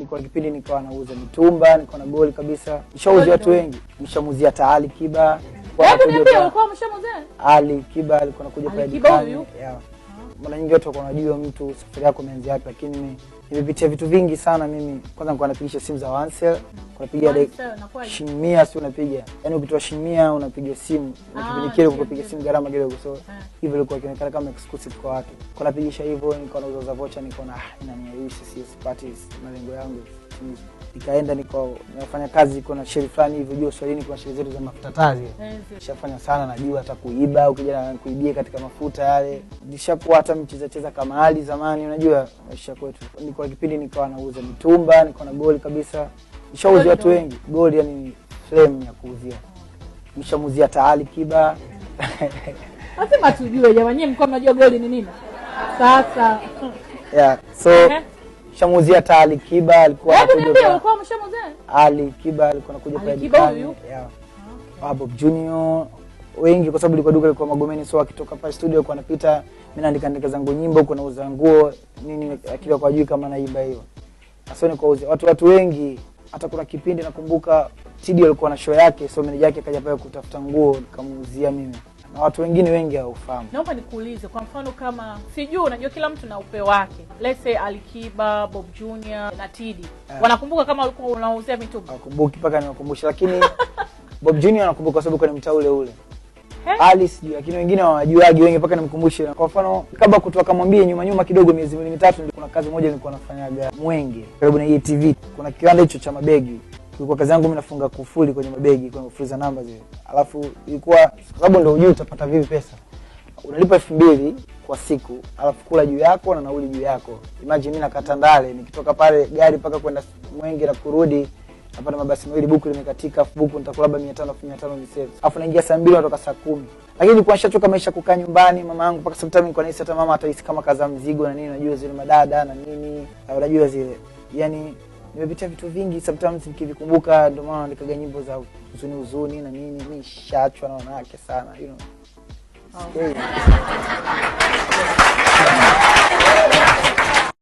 Nilikuwa kipindi nikawa nauza mitumba, nilikuwa na goli kabisa. Nishauzia watu wengi. Nishamuzia hata Ali Kiba. Hebu niambie, ulikuwa umeshamuzia? Ali Kiba alikuwa anakuja pale dukani. Yeah. Mara nyingi watu wanajua mtu safari yako imeanzia wapi, lakini mimi nimepitia vitu vingi sana mimi. Kwanza nilikuwa napigisha simu za Wansel, unapiga shilingi 100, si unapiga. Yaani ukitoa shilingi 100 unapiga simu. Na kipindi kile ukipiga simu gharama kidogo, so hivyo ilikuwa ikionekana kama exclusive kwa watu. Kwa napigisha hivyo, nilikuwa nauza za vocha, nikaona inaniaisha, sipati malengo yangu. Nikaenda niko nafanya kazi, kuna sheri fulani hivyo juu Swahilini, kuna sheri zetu za mafuta tazi. Nishafanya sana, najua hata kuiba, ukija kuibia katika mafuta yale. Nishakuwa hata mcheza cheza kama hali zamani, unajua maisha kwetu. Nilikuwa kipindi nikawa nauza mitumba, nilikuwa na goli kabisa. Nishauzia watu wengi. Goli yani frame ya kuuzia. Nishamuzia hata Ali Kiba. Lazima tujue jamani, nyinyi mko mnajua goli ni nini? Sasa. Yeah, so nishamuzia hata Ali Kiba alikuwa anakuja. Ulikuwa umeshamuzia? Ali Kiba alikuwa anakuja pale dukani. Yeah. Okay. Bob Junior wengi, kwa sababu ilikuwa duka lilikuwa Magomeni, so akitoka pale studio alikuwa anapita, mimi naandika andika zangu nyimbo, huko nauza nguo nini, akili kwa juu kama naimba hiyo. Sasa ni kuuza watu wengi. Hata kuna kipindi nakumbuka Tidi alikuwa na show yake, so meneja yake akaja pale kutafuta nguo, nikamuuzia mimi. Na watu wengine wengi hawafahamu. Naomba nikuulize, kwa mfano kama sijui, unajua kila mtu na upeo wake. Let's say Alikiba, Bob Junior na Tidi. Wanakumbuka kama ulikuwa unauzia mitumba? Hawakumbuki mpaka niwakumbushe, lakini Bob Junior anakumbuka kwa sababu kwa ni mtaa ule ule. Ali sijui, lakini wengine hawajuagi wengi mpaka nimkumbushe. Kwa mfano kabla kutoka mwambie nyuma kidogo miezi miwili mitatu, kuna kazi moja nilikuwa nafanyaga Mwenge karibu na ETV. Kuna kiwanda hicho cha mabegi. Ilikuwa kazi yangu mimi nafunga kufuli kwenye mabegi, kwenye kufuli za namba zile. Alafu ilikuwa kwa sababu ndio hujui utapata vipi pesa. Unalipa 2000 kwa siku, alafu kula juu yako na nauli juu yako. Imagine mimi nakata Ndale, nikitoka pale gari mpaka kwenda Mwenge na kurudi napata mabasi mawili, buku limekatika, buku nitakula labda 500, 500 ni save. Alafu naingia saa 2 natoka saa 10. Lakini nilikuwa nishachoka maisha kukaa nyumbani mama yangu, mpaka sometimes nilikuwa nahisi hata mama atahisi kama kaza mzigo na nini, unajua zile madada na nini, unajua zile. Yaani nimepitia vitu vingi, sometimes nikivikumbuka ndio maana naandikaga nyimbo za huzuni huzuni na nini, mimi nishaachwa na wanawake sana, you know. Oh.